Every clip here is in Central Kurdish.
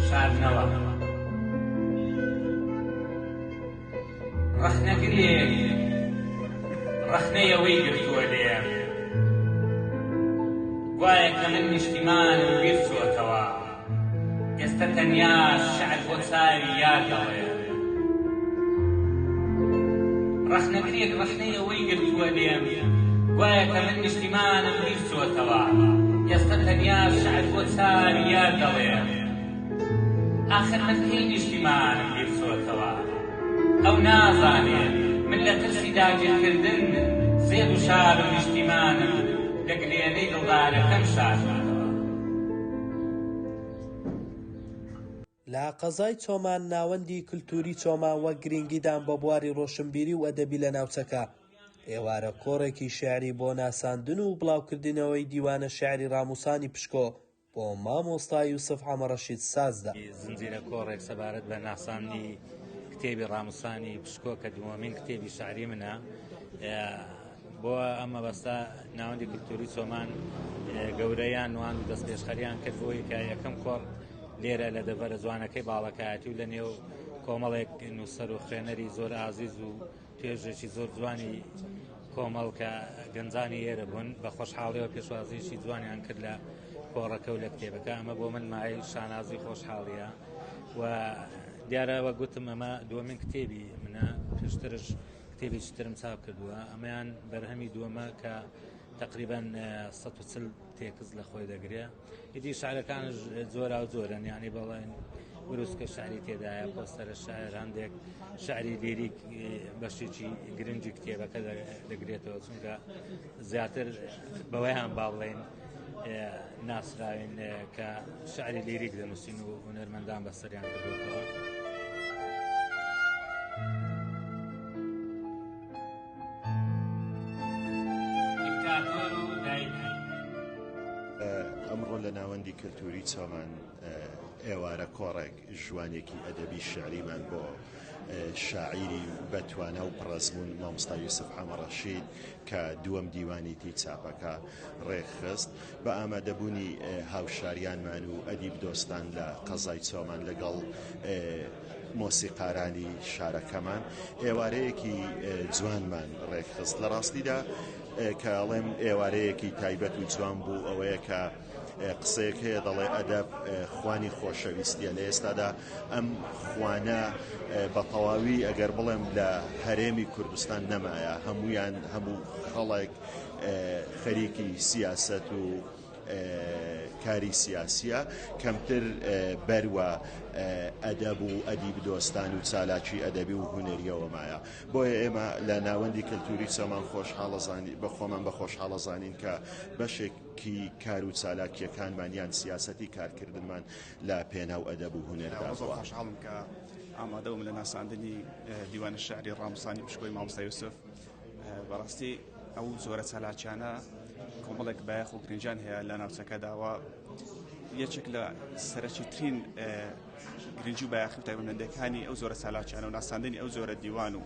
شاردنەوە. ڕەخنەگرێک ڕەخنەی ئەوەی گرتووە لێم گوایە کە من نیشتیمانم بیر چۆتەوە ئێستە تەنیا شعر بۆ چاوی یار دەڵێم. ڕەخنەگرێک ڕەخنەی ئەوەی گرتووە لێم گوایە کە من نیشتیمانم بیر چۆتەوە ئێستە تەنیا شعر بۆ چاوی یار دەڵێم. ئاخر من کەی نیشتیمانم بیر چۆتەوە؟ ئەو نازانێ من لە ترسی داگیرکردن زێد و شار و نیشتیمانم لە گلێنەی دڵدارەکەم شاردۆتەوە. لە قەزای چۆمان ناوەندی کلتوری چۆمان وەک گرینگیدان بە بواری ڕۆشنبیری و ئەدەبی لە ناوچەکە، ئێوارە کۆڕێکی شیعری بۆ ناساندن و بڵاوکردنەوەی دیوانە شیعری ڕاموسانی پشکۆ بۆ مامۆستا یوسف حەمەڕەشید سازدا. زنجیرە کۆڕێک سەبارەت بە ناساندنی کتێبی ڕاموسانی پشکۆ کە دووەمین کتێبی شعری منە بۆ ئەم مەبەستە ناوەندی کللتوری چۆمان گەورەیان نوان و دەستپێشخەریان کرد بۆی کە یەکەم کۆڕ لێرە لە دەڤەرە جوانەکەی باڵەکایەتی و لە نێو کۆمەڵێک نووسەر و خوێنەری زۆر ئازیز و توێژێکی زۆر جوانی کۆمەڵ کە گەنجانی ئێرە بوون بە خۆشحاڵیەوە پێشوازیی جوانیان کرد لە کۆڕەکە و لە کتێبەکە ئەمە بۆ من مایەی شانازی خۆشحاڵیە و دیارە وە گوتم ئەمە دووەمین کتێبی منە پێشترش کتێبێکی ترم چاپ کردووە ئەمەیان بەرهەمی دووەمە کە تقریبا 140 تێکست لە خۆی دەگرێ ئیدی شعرەکانش جۆرا و جۆرن یعنی بەڵێن بروسکە شعری تێدایە پۆستەرە شاعر هەندێک شعری لیریک بەشێکی گرنگی کتێبەکە دەگرێتەوە چونکە زیاتر بەوەیان با بڵێن ناسراوین کە شعری لیریک دەنووسین و هونەرمەندان بەسەریان کردوتەوە. دیکتاتۆر و دایکی. ئەمڕۆ لە ناوەندی کەلتوری چۆمان ئێوارە کۆڕێک ژوانێکی ئەدەبی شعریمان بۆ شاعیری بەتوانا و پڕەزموون مامۆستا یوسف حەمەڕەشید کە دووەم دیوانیتی چاپەکە ڕێکخست بە ئامادەبوونی هاوشاریانمان و ئەدیب دۆستان لە قەزای چۆمان لەگەڵ مۆسیقارانی شارەکەمان ئێوارەیەکی جوانمان ڕێکخست لە ڕاستیدا کە ئەڵێم ئێوارەیەکی تایبەت و جوان بوو ئەوەیە کە قسەیەک هەیە دەڵێ ئەدەب خوانی خۆشەویستیە لە ئێستادا ئەم خوانە بە تەواوی ئەگەر بڵێم لە هەرێمی کوردستان نەمایە هەمویان هەموو خەڵک خەریکی سیاسەت و کاری سیاسیە کەمتر بەروە ئەدەب و ئەدیب دۆستان و چالاکی ئەدەبی و هونەریەوە مایە بۆیە ئێمە لە ناوەندی کەلتوری چەمان خۆشحاڵەزانی بە خۆمان بە خۆشحاڵەزانین کە بەشێکی کار و چالاکیەکانمان یان سیاسەتی کارکردنمان لە پێناو ئەدەب و هونەردا بووە. خۆشحاڵم کە ئامادە بووم لە ناساندنی دیوانە شعری ڕاموسانی پشکۆی مامۆستا یوسف. بەڕاستی ئەو جۆرە چالاکیانە کۆمەڵێک بایەخ و گرنگیان هەیە لە ناوچەکەدا و یەکێک لە سەرەکیترین گرنگی و بایەخی و تایبەتمەندەکانی ئەو جۆرە چالاکیانە و ناساندنی ئەو جۆرە دیوان و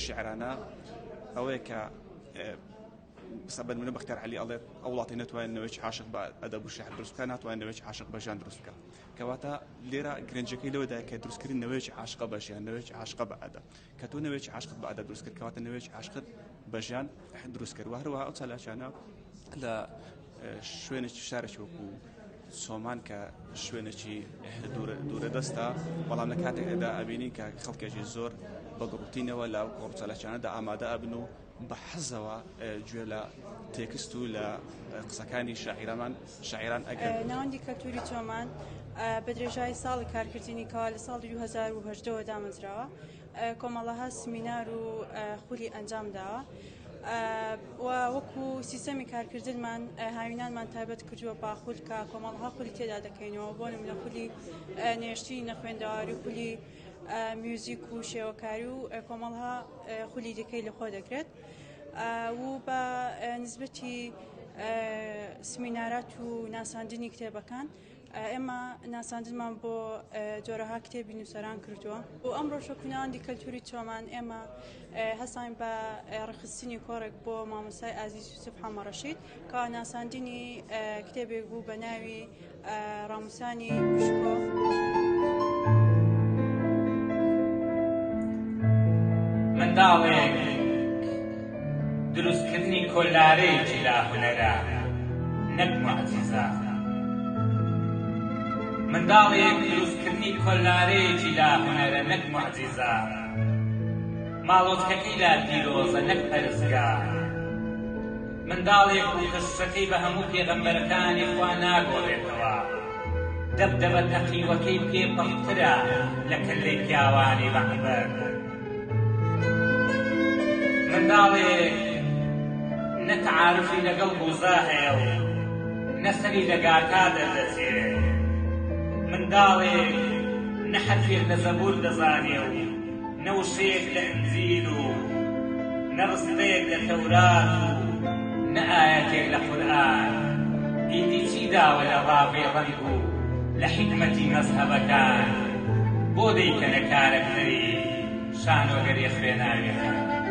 شعرانە ئەوەیە کە بە نمونە بەختیار عەلی ئەڵێت ئەو وڵاتی نەتوانێت نەوەیەکی عاشق بە ئەدەب و شعر دروست بکات ناتوانێت نەوەیەکی عاشق بە ژیان دروست بکات کەواتە لێرە گرنگەکەی لەوەدایە کە دروستکردن نەوەیەکی عاشقە بە ژیان نەوەیەکی عاشقە بە ئەدەب کە تۆ نەوەیەکی عاشقت بە ئەدەب دروست کرد کەواتە نەوەیەکی عاشقت بە ژیان دروست کرد و هەروەها ئەو چالاکیانە لە شوێنێکی شارێکی وەکو سۆمان کە شوێنێکی دوورە دەستە بەڵام لە کاتێکدا ئەبینین کە خەڵکێکی زۆر بە گڕوتینەوە لە کۆڕ چالاکیانەدا ئامادە ئەبن و بە حەزەوە گوێ لە تێکست و لە قسەکانی شاعیرەمان شاعیران ئەگرن. ناوەندی کەلتوری چۆمان بە درێژایی ساڵی کارکردنی کەوا لە ساڵی 2018 ەوە دامەزراوە کۆمەڵەها سمینار و خولی ئەنجام داوە و وەکو سیستەمی کارکردنمان هاوینانمان تایبەت کردووە بە خول کە کۆمەڵها خولی تێدا دەکەینەوە بۆ نمونە خولی نێشتنی نەخوێندەواری خولی میوزیک و شێوەکاری و کۆمەڵها خولی دیکەی لەخۆ دەگرێت و بە نسبەتی سمینارات و ناساندنی کتێبەکان ئێمە ناساندنمان بۆ جۆرەها کتێبی نووسەران کردووە و ئەمڕۆش وەکو ناوەندی کەلتوری چۆمان ئێمە هەستاین بە ڕێکخستنی کۆڕێک بۆ مامۆستای ئازیز یوسف حەمەڕەشید کە ناساندنی کتێبێک بوو بە ناوی ڕاموسانی پشکۆ. منداڵێک دروستکردنی کۆلارەیەکی لا هونەرە نەک موعجیزە. منداڵێک دروستکردنی کۆلارەیەکی لا هونەرە نەک موعجیزە. ماڵۆچکەکەی لا پیرۆزە نەک پەرستگا. منداڵێک بوو کە شوشەکەی بە هەموو پێغەمبەرەکانی خوا ناگۆڕێتەوە. دەبدەبە تەقیوەکەی پێ پڕترە لە کەللەی پیاوانی مەعبەد. منداڵێک نە تەعارفی لەگەڵ بوزا هەیە و نە سەری لە گاکا دەردەچێ. منداڵێک نە حەرفێک لە زەبوور دەزانێ و نە وشەیەک لە ئنجیل و نە ڕستەیەک لە تەورات و نە ئایەتێک لە قورئان. ئیدی چی داوە لە ڕاڤەی ڕەنگ و لە حیکمەتی مەزهەبەکان؟ بۆ دەیکەنە کارەکتەری شانۆگەریە خوێناویەکان؟